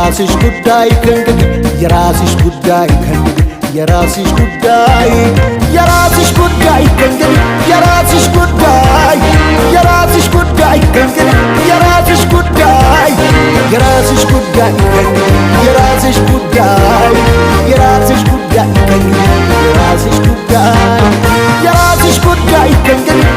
የራስሽ ጉዳይ ከእንግዲህ፣ የራስሽ ጉዳይ ከእንግዲህ፣ የራስሽ ጉዳይ፣ የራስሽ ጉዳይ ከእንግዲህ፣ የራስሽ ጉዳይ፣ የራስሽ ጉዳይ ከእንግዲህ፣ የራስሽ ጉዳይ፣ የራስሽ ጉዳይ ከእንግዲህ፣ የራስሽ ጉዳይ፣ የራስሽ ጉዳይ ከእንግዲህ፣ የራስሽ ጉዳይ፣ የራስሽ ጉዳይ ከእንግዲህ።